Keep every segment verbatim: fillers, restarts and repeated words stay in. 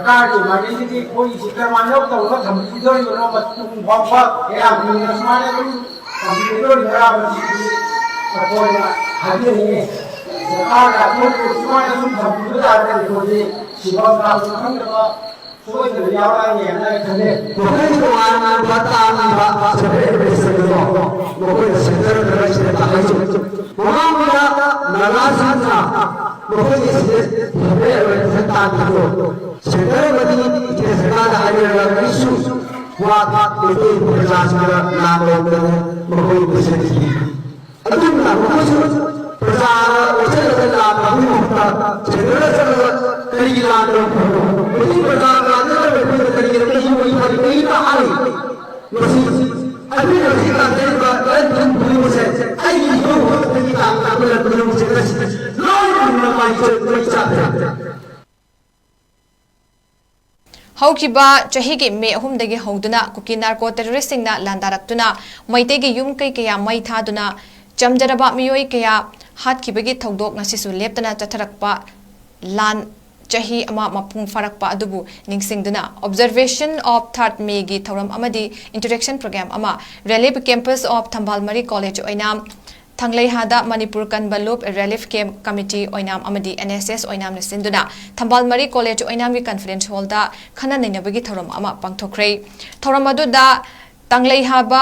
ꯁꯔꯀꯥꯔꯒꯤ ꯃꯥꯏꯀꯩꯗꯒꯤ ꯑꯩꯈꯣꯏꯒꯤ ꯁꯤ ꯀꯔꯝꯍꯥꯏꯅ ꯇꯧꯔꯒ ꯊꯝꯕꯤꯗꯣꯔꯤꯕꯅꯣ, ꯃꯇꯨꯡ ꯐꯥꯎꯕ ꯀꯌꯥꯝ ꯀꯨꯏꯅ ꯁꯨꯃꯥꯏꯅ ꯑꯗꯨꯝ ꯊꯝꯕꯤꯒꯗꯣꯔꯤꯕ꯭ꯔꯥ ꯍꯥꯏꯕꯁꯤꯗꯤ ꯑꯩꯈꯣꯏꯅ ꯍꯥꯏꯖꯅꯤꯡꯉꯤ꯫ ꯁꯔꯀꯥꯔꯅ ꯑꯩꯈꯣꯏꯕꯨ ꯁꯨꯃꯥꯏꯅ ꯁꯨꯝ ꯊꯝꯕꯤꯕ ꯇꯥꯔꯒꯗꯤ ꯑꯩꯈꯣꯏꯗꯤ ꯁꯤꯐꯝ ꯂꯥꯛꯐꯝ ꯈꯪꯗꯕ ꯁꯣꯏꯗꯅ ꯌꯥꯎꯔꯛꯑꯅꯤ ꯍꯥꯏꯅ ꯑꯩ ꯈꯜꯂꯦ꯫ ꯃꯈꯣꯏꯒꯤ ꯇꯣꯉꯥꯟ ꯇꯣꯉꯥꯟꯕ ꯇꯥꯡꯂꯤꯕ ꯁꯦꯄꯔꯦꯠ ꯔꯦꯁꯟꯗꯣ ꯃꯈꯣꯏꯅ ꯁꯦꯟꯇꯔ ꯅꯠꯇ꯭ꯔꯒ ꯁꯤꯗ ꯍꯥꯏꯖꯧ꯫ ꯃꯃꯥꯡꯗ ꯅꯥꯒꯥꯁꯤꯡꯅ ꯃꯈꯣꯏꯒꯤ ꯁꯤꯗ ꯁꯦꯄꯔꯦꯠ ꯔꯦꯁꯟ ꯇꯥꯡꯕꯗꯣ ꯁꯦꯟꯇꯔ ꯑꯃꯗꯤ ꯁ꯭ꯇꯦꯠ ꯁꯔꯀꯥꯔꯗ ꯍꯥꯏꯅꯔꯒ ꯀꯔꯤꯁꯨ ꯋꯥ ꯃꯩꯇꯩ ꯄ꯭ꯔꯖꯥꯁꯤꯡꯗ ꯂꯥꯟ ꯂꯧꯗꯅ ꯃꯈꯣꯏ ꯄꯨꯁꯤꯟꯈꯤ꯫ ꯑꯗꯨꯅ ꯃꯈꯣꯏꯁꯨ ꯄ꯭ꯔꯖꯥꯅ ꯋꯥꯁꯛꯂꯒ ꯂꯥꯟ ꯇꯧꯕꯒꯤ ꯃꯍꯨꯠꯇ ꯁꯦꯟꯇꯔꯗ ꯆꯠꯂꯒ ꯀꯔꯤꯒꯤ ꯂꯥꯟ ꯇꯧꯕꯅꯣ? ꯃꯩꯇꯩ ꯄ꯭ꯔꯖꯥ ꯂꯥꯟ ꯅꯠꯇ꯭ꯔꯒ ꯑꯩꯈꯣꯏꯅ ꯀꯔꯤꯒꯤꯗꯃꯛ ꯌꯨꯝ ꯃꯩ ꯊꯥꯔꯤ? ꯃꯁꯤ ꯑꯩꯈꯣꯏꯅ ꯍꯧꯖꯤꯛ ꯇꯥꯟꯖꯔꯤꯕ ꯂꯟ ꯊꯨꯝ ꯄꯨꯝꯅꯃꯛꯁꯦ ꯑꯩꯒꯤ ꯏꯃꯧ ꯈꯛꯇꯒꯤ ꯇꯥꯡ ꯇꯥꯡꯕ ꯂꯟ ꯄꯨꯝꯅꯃꯛꯁꯦ ꯉꯁꯤ ꯂꯣꯏꯅ ꯃꯩ ꯆ-, ꯃꯩ ꯆꯥꯛꯈ꯭ꯔꯦ꯫ ꯍꯧꯈꯤꯕ ꯆꯍꯤꯒꯤ ꯃꯦ ꯑꯍꯨꯝꯗꯒꯤ ꯍꯧꯗꯨꯅ ꯀꯨꯀꯤ ꯅꯥꯔꯀꯣ ꯇꯦꯔꯣꯔꯤꯁꯁꯤꯡꯅ ꯂꯥꯟꯗꯥꯔꯛꯇꯨꯅ ꯃꯩꯇꯩꯒꯤ ꯌꯨꯝ ꯀꯩ ꯀꯌꯥ ꯃꯩ ꯊꯥꯗꯨꯅ ꯆꯝꯖꯔꯕ ꯃꯤꯑꯣꯏ ꯀꯌꯥ ꯍꯥꯠꯈꯤꯕꯒꯤ ꯊꯧꯗꯣꯛ ꯉꯁꯤꯁꯨ ꯂꯦꯞꯇꯅ ꯆꯠꯊꯔꯛꯄ ꯂꯥꯟ ꯆꯍꯤ ꯑꯃ ꯃꯄꯨꯡ ꯐꯥꯔꯛꯄ ꯑꯗꯨꯕꯨ ꯅꯤꯡꯁꯤꯡꯗꯨꯅ Observation of Third Mayꯒꯤ ꯊꯧꯔꯝ ꯑꯃꯗꯤ interaction program ꯑꯃ Relief Campus of ꯊꯝꯕꯥꯜ ꯃꯔꯤ College ꯑꯣꯏꯅꯥꯝ, ꯊꯥꯡꯂꯩꯍꯥꯗ ꯃꯅꯤꯄꯨꯔ ꯀꯟꯕ ꯂꯨꯞ Relief Camp Committee ꯑꯣꯏꯅꯥꯝ ꯑꯃꯗꯤ N S S ꯑꯣꯏꯅꯥꯝꯅ ꯁꯤꯟꯗꯨꯅ ꯊꯝꯕꯥꯜ ꯃꯔꯤ College ꯑꯣꯏꯅꯥꯝꯒꯤ conference hallꯗ ꯈꯟꯅ ꯅꯩꯅꯕꯒꯤ ꯊꯧꯔꯝ ꯑꯃ ꯄꯥꯡꯊꯣꯛꯈ꯭ꯔꯦ꯫ ꯊꯧꯔꯝ ꯑꯗꯨꯗ ꯇꯥꯡꯂꯩꯍꯥꯕ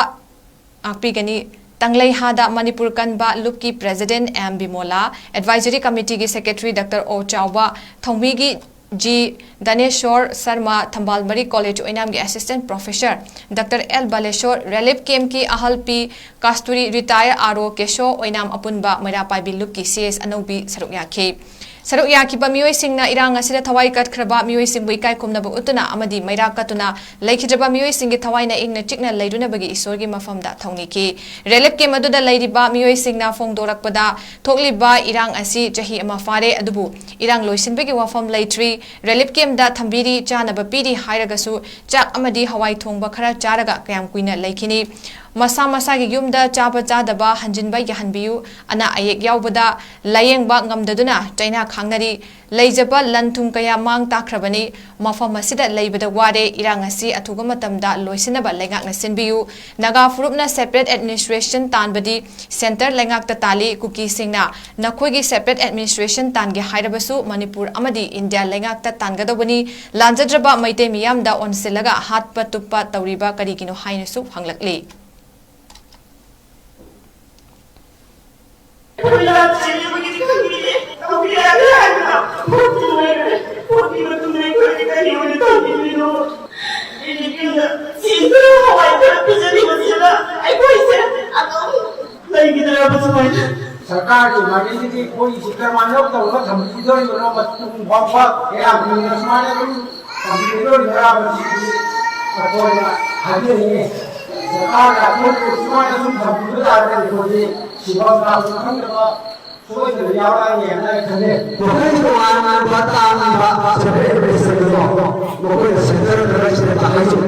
ꯉꯥꯛꯄꯤꯒꯅꯤ꯫ ꯇꯥꯡꯂꯩꯍꯥꯗ ꯃꯅꯤꯄꯨꯔ ꯀꯟꯕ ꯂꯨꯞꯀꯤ President M ꯕꯤꯃꯣꯂꯥ, Advisory Committeeꯒꯤ Secretary Doctor ꯑꯣ ꯆꯥꯎꯕ, ꯊꯧꯃꯤꯒꯤ ꯖꯤ ꯗꯅꯦꯁꯣꯔ ꯁꯔꯃ, ꯊꯝꯕꯥꯜ ꯃꯔꯤ College ꯑꯣꯏꯅꯥꯝꯒꯤ Assistant Professor Doctor L Balasore, Relief Campꯀꯤ ꯑꯍꯜ ꯄꯤ ꯀꯥꯁꯇꯨꯔꯤ, Retire R O ꯀꯦꯁꯣ ꯑꯣꯏꯅꯥꯝ ꯑꯄꯨꯟꯕ ꯃꯩꯔꯥ ꯄꯥꯏꯕꯤ ꯂꯨꯞꯀꯤ C S ꯑꯅꯧꯕꯤ ꯁꯔꯨꯛ ꯌꯥꯈꯤ꯫ ꯁꯔꯨꯛ ꯌꯥꯈꯤꯕ ꯃꯤꯑꯣꯏꯁꯤꯡꯅ ꯏꯔꯥꯡ ꯑꯁꯤꯗ ꯊꯋꯥꯏ ꯀꯠꯈ꯭ꯔꯕ ꯃꯤꯑꯣꯏꯁꯤꯡꯕꯨ ꯏꯀꯥꯏ ꯈꯨꯝꯅꯕ ꯎꯠꯇꯨꯅ ꯑꯃꯗꯤ ꯃꯩꯔꯥ ꯀꯠꯇꯨꯅ ꯂꯩꯈꯤꯗ꯭ꯔꯕ ꯃꯤꯑꯣꯏꯁꯤꯡꯒꯤ ꯊꯋꯥꯏꯅ ꯏꯪꯅ ꯆꯤꯛꯅ ꯂꯩꯔꯨꯅꯕꯒꯤ ꯏꯁꯣꯔꯒꯤ ꯃꯐꯝꯗ ꯊꯧꯅꯤꯈꯤ꯫ Relief Camp ꯑꯗꯨꯗ ꯂꯩꯔꯤꯕ ꯃꯤꯑꯣꯏꯁꯤꯡꯅ ꯐꯣꯡꯗꯣꯔꯛꯄꯗ ꯊꯣꯛꯂꯤꯕ ꯏꯔꯥꯡ ꯑꯁꯤ ꯆꯍꯤ ꯑꯃ ꯐꯥꯔꯦ, ꯑꯗꯨꯕꯨ ꯏꯔꯥꯡ ꯂꯣꯏꯁꯤꯟꯕꯒꯤ ꯋꯥꯐꯝ ꯂꯩꯇ꯭ꯔꯤ꯫ Relief Campꯗ ꯊꯝꯕꯤꯔꯤ, ꯆꯥꯅꯕ ꯄꯤꯔꯤ ꯍꯥꯏꯔꯒꯁꯨ ꯆꯥꯛ ꯑꯃꯗꯤ ꯍꯋꯥꯏ ꯊꯣꯡꯕ ꯈꯔ ꯆꯥꯔꯒ ꯀꯌꯥꯝ ꯀꯨꯏꯅ ꯂꯩꯈꯤꯅꯤ? ꯃꯁꯥ ꯃꯁꯥꯒꯤ ꯌꯨꯝꯗ ꯆꯥꯕ ꯆꯥꯗꯕ ꯍꯟꯖꯤꯟꯕ ꯌꯥꯍꯟꯕꯤꯌꯨ꯫ ꯑꯅꯥ ꯑꯌꯦꯛ ꯌꯥꯎꯕꯗ ꯂꯥꯌꯦꯡꯕ ꯉꯝꯗꯗꯨꯅ ꯆꯩꯅꯥ ꯈꯥꯡꯅꯔꯤ꯫ ꯂꯩꯖꯕ ꯂꯟ ꯊꯨꯝ ꯀꯌꯥ ꯃꯥꯡ ꯇꯥꯛꯈ꯭ꯔꯕꯅꯤ꯫ ꯃꯐꯝ ꯑꯁꯤꯗ ꯂꯩꯕꯗ ꯋꯥꯔꯦ꯫ ꯏꯔꯥꯡ ꯑꯁꯤ ꯑꯊꯨꯕ ꯃꯇꯝꯗ ꯂꯣꯏꯁꯤꯟꯅꯕ ꯂꯩꯉꯥꯛꯅ ꯁꯤꯟꯕꯤꯌꯨ꯫ ꯅꯥꯒꯥ ꯐꯨꯔꯨꯞꯅ separate administration ꯇꯥꯟꯕꯗꯤ centre ꯂꯩꯉꯥꯛꯇ ꯇꯥꯜꯂꯤ꯫ ꯀꯨꯀꯤꯁꯤꯡꯅ ꯅꯈꯣꯏꯒꯤ separate administration ꯇꯥꯟꯒꯦ ꯍꯥꯏꯔꯕꯁꯨ ꯃꯅꯤꯄꯨꯔ ꯑꯃꯗꯤ ꯏꯟꯗꯤꯌꯥ ꯂꯩꯉꯥꯛꯇ ꯇꯥꯟꯒꯗꯧꯕꯅꯤ꯫ ꯂꯥꯟꯖꯗ꯭ꯔꯕ ꯃꯩꯇꯩ ꯃꯤꯌꯥꯝꯗ ꯑꯣꯟꯁꯤꯜꯂꯒ ꯍꯥꯠꯄ ꯇꯨꯞꯄ ꯇꯧꯔꯤꯕ ꯀꯔꯤꯒꯤꯅꯣ ꯍꯥꯏꯅꯁꯨ ꯍꯪꯂꯛꯂꯤ꯫ ꯑꯩꯈꯣꯏ ꯂꯥꯟ ꯆꯦꯜꯂꯤꯕꯒꯤ ꯈꯪꯗꯦ꯫ ꯇꯧꯕ ꯌꯥꯗꯦ ꯍꯥꯏꯗꯅ ꯚꯣꯠ ꯄꯤꯕ ꯂꯩꯔꯦ꯫ ꯚꯣꯠ ꯄꯤꯕ ꯃꯇꯨꯡꯗ ꯑꯩꯈꯣꯏꯒꯤ ꯀꯔꯤ ꯑꯣꯏꯅ ꯇꯧꯕꯤꯗꯣꯏꯅꯣ? ꯔꯤꯂꯤꯐ ꯀꯦꯝꯗ ꯆꯦꯡ ꯈꯔ, ꯍꯋꯥꯏ ꯈꯔ ꯄꯤꯖꯔꯤꯕꯁꯤꯅ ꯑꯩꯈꯣꯏꯁꯦ ꯑꯗꯨꯝ ꯂꯩꯈꯤꯗ꯭ꯔꯕ ꯁꯨꯃꯥꯏꯅ꯫ ꯁꯔꯀꯥꯔꯒꯤ emergencyꯗꯤ ꯑꯩꯈꯣꯏꯒꯤ ꯁꯤꯗ ꯃꯥꯅ ꯇꯧꯔꯒ ꯊꯝꯕꯤꯗꯣꯔꯤꯕꯅꯣ ꯃꯇꯨꯡ ꯐꯥꯎꯕ ꯀꯌꯥꯝ ꯀꯨꯏꯅ ꯁꯨꯃꯥꯏꯅ ꯑꯗꯨꯝ ꯊꯝꯕꯤꯗꯣꯔꯤꯕ꯭ꯔꯥ ꯍꯥꯏꯕꯁꯤꯗꯤ ꯑꯩꯈꯣꯏꯅ ꯍꯥꯏꯖꯅꯤꯡꯉꯤ꯫ ꯁꯔꯀꯥꯔꯅ ꯑꯩꯈꯣꯏꯕꯨ ꯁꯨꯃꯥꯏꯅ ꯁꯨꯝ ꯊꯝꯕꯤꯕ ꯇꯥꯔꯒꯗꯤ ꯑꯩꯈꯣꯏꯗꯤ ꯁꯤꯐꯝ ꯂꯥꯛꯐꯝ ꯈꯪꯗꯕ ꯁꯣꯏꯗꯅ ꯌꯥꯎꯔꯛꯑꯅꯤ ꯍꯥꯏꯅ ꯑꯩ ꯈꯜꯂꯦ꯫ ꯃꯈꯣꯏꯒꯤ ꯇꯣꯉꯥꯟꯕ ꯇꯥꯡꯕ separate administrationꯗꯣ ꯃꯈꯣꯏꯅ centre ꯅꯠꯇ꯭ꯔꯒ stateꯇ ꯍꯥꯏꯖꯧ꯫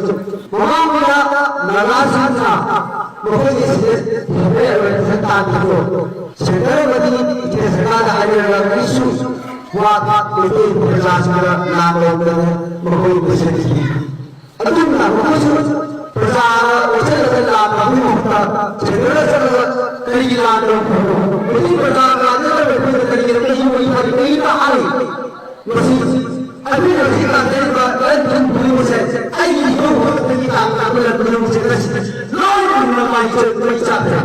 ꯃꯃꯥꯡꯗ ꯅꯥꯒꯥꯁꯤꯡꯅ ꯃꯈꯣꯏꯒꯤ state separate administration ꯇꯥꯟꯕꯗꯣ centre ꯑꯃꯗꯤ ꯏꯟꯗꯤꯌꯥ ꯁꯔꯀꯥꯔꯗ ꯍꯥꯏꯅꯔꯒ ꯀꯔꯤꯁꯨ ꯋꯥ ꯃꯩꯇꯩ ꯄ꯭ꯔꯖꯥꯁꯤꯡꯅ ꯂꯥꯟ ꯂꯧꯗꯅ ꯃꯈꯣꯏ ꯂꯣꯏꯁꯤꯟꯈꯤ꯫ ꯑꯗꯨꯝꯅ ꯃꯈꯣꯏꯁꯨ ꯄ꯭ꯔꯖꯥꯅ ꯑꯣꯠꯁꯤꯜꯂꯒ ꯂꯥꯟ ꯇꯧꯕꯒꯤ ꯃꯍꯨꯠꯇ centreꯗ ꯆꯠꯂꯒ ꯀꯔꯤꯒꯤ ꯂꯥꯟ ꯇꯧꯈꯤꯕꯅꯣ? ꯃꯩꯇꯩ ꯄ꯭ꯔꯖꯥ ꯂꯥꯟ ꯅꯠꯇꯕ ꯑꯩꯈꯣꯏꯅ ꯀꯔꯤꯒꯤ ꯃꯩꯇꯩ ꯃꯩ ꯊꯥꯔꯤ? ꯃꯁꯤ ꯑꯩꯈꯣꯏꯅ ꯍꯧꯖꯤꯛ ꯂꯥꯟꯖꯔꯤꯕ ꯂꯟ ꯊꯨꯝ ꯄꯨꯔꯤꯕꯁꯦ ꯑꯩꯒꯤ ꯏꯍꯧ ꯍꯧꯒꯠꯄꯗꯒꯤ ꯇꯥꯡ ꯇꯥꯡꯕ ꯂꯟ ꯄꯨꯔꯤꯕꯁꯦ ꯉꯁꯤ ꯂꯣꯏꯅꯃꯛ ꯃꯩ ꯆꯥꯛꯈ꯭ꯔꯦ꯫